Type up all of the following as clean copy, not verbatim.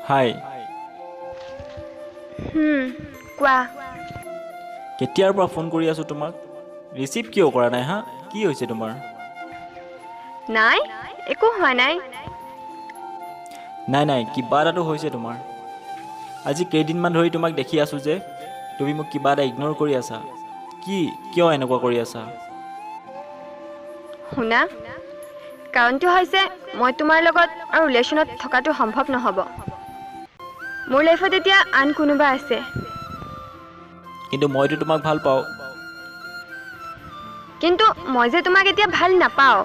হাই। কোৱা। কেতিয়াৰ পৰা ফোন কৰি আছোঁ তোমাক, ৰিচিভ কিয় কৰা নাই? হা, কি হৈছে তোমাৰ? নাই, একো হোৱা নাই। নাই নাই, কিবা এটাতো হৈছে তোমাৰ। আজি কেইদিনমান ধৰি তোমাক দেখি আছোঁ যে তুমি মোক কিবা এটা ইগন'ৰ কৰি আছা। কি, কিয় এনেকুৱা কৰি আছা? শুনা, কাৰণটো হৈছে মই তোমাৰ লগত আৰু ৰিলেশ্যনত থকাটো সম্ভৱ নহ'ব। মোৰ লাইফত এতিয়া আন কোনোবা আছে। কিন্তু মইতো তোমাক ভাল পাওঁ। কিন্তু মই যে তোমাক এতিয়া ভাল নাপাওঁ।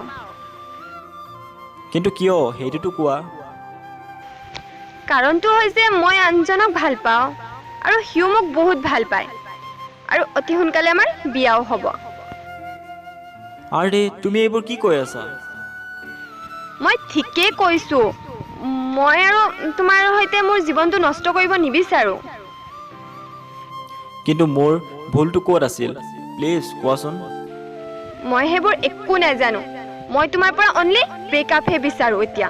কিন্তু কিয়, সেইটোতো কোৱা। কাৰণটো হৈছে মই আনজনক ভাল পাওঁ আৰু সিও মোক বহুত ভাল পায় আৰু অতি সোনকালে আমাৰ বিয়াও হ'ব। আৰে, তুমি এইবোৰ কি কৈ আছা? মই ঠিকেই কৈছোঁ। মই আৰু তোমাৰ সৈতে মোৰ জীৱনটো নষ্ট কৰিব নিবিচাৰোঁ। কিন্তু মোৰ ভুলটো ক'ত আছিল, প্লিজ কোৱাচোন। মই সেইবোৰ একো নাজানো। মই তোমাৰ পৰা অনলি ব্ৰেকআপহে বিচাৰোঁ এতিয়া।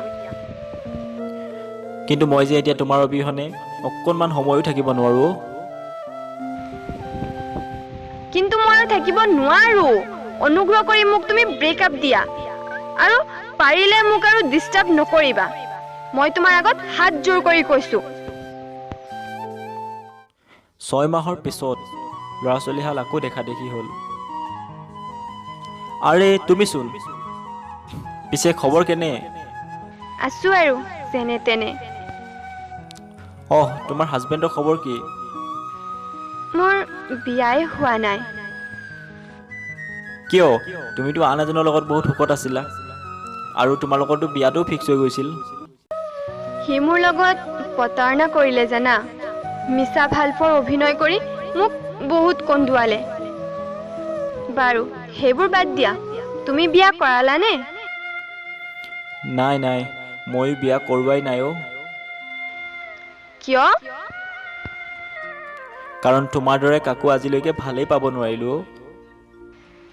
কিন্তু মই যে এতিয়া তোমাৰ অবিহনে অকণমান সময়ো থাকিব নোৱাৰোঁ। কিন্তু মই আৰু থাকিব নোৱাৰোঁ। অনুগ্ৰহ কৰি মোক তুমি ব্ৰেকআপ দিয়া আৰু পাৰিলে মোক আৰু ডিষ্টাৰ্ব নকৰিবা। মই তোমাৰ আগত হাত জোৰ কৰি কৈছোঁ। 6 মাহৰ পিছত ল'ৰা ছোৱালীহাল আকৌ দেখা দেখি হ'ল। আৰে তুমিচোন, পিছে খবৰ কেনে? আছোঁ আৰু যেনে তেনে। অহ, তোমাৰ হাজবেণ্ডৰ খবৰ কি? মোৰ বিয়াই হোৱা নাই। কিয়? তুমিতো আন এজনৰ লগত বহুত সুখত আছিলা আৰু তোমালোকৰতো বিয়াটোও ফিক্স হৈ গৈছিল। সি মোৰ লগত প্ৰতাৰণা কৰিলে জানা। মিছা ভালপোৱাৰ অভিনয় কৰি মোক বহুত কন্দুৱালে। বাৰু সেইবোৰ বাদ দিয়া, তুমি বিয়া কৰালানে? নাই নাই, ময়ো বিয়া কৰোৱাই নাই অ'। কিয়? কাৰণ তোমাৰ দৰে কাকো আজিলৈকে ভালেই পাব নোৱাৰিলোঁ অ'।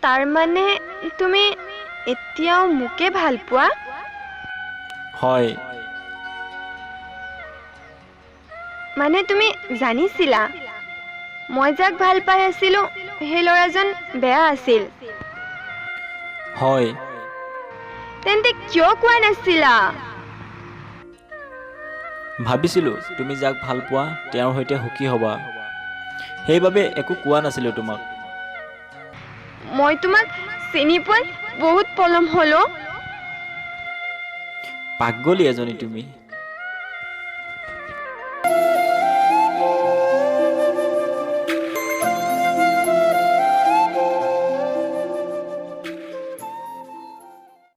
তাৰমানে তুমি এতিয়াও মোকে ভাল পোৱা? হয়। মানে তুমি জানিছিলা মই যাক ভাল পাই আছিলোঁ সেই ল'ৰাজন বেয়া আছিল? হয়। তেন্তে কিয় কোৱা নাছিলা? ভাবিছিলোঁ তুমি যাক ভাল পোৱা তেওঁৰ সৈতে সুখী হ'বা, সেইবাবে একো কোৱা নাছিলোঁ তোমাক। মই তোমাক চিনি পোৱাত বহুত পলম হ'ল অ'। পাগলী এজনী তুমি।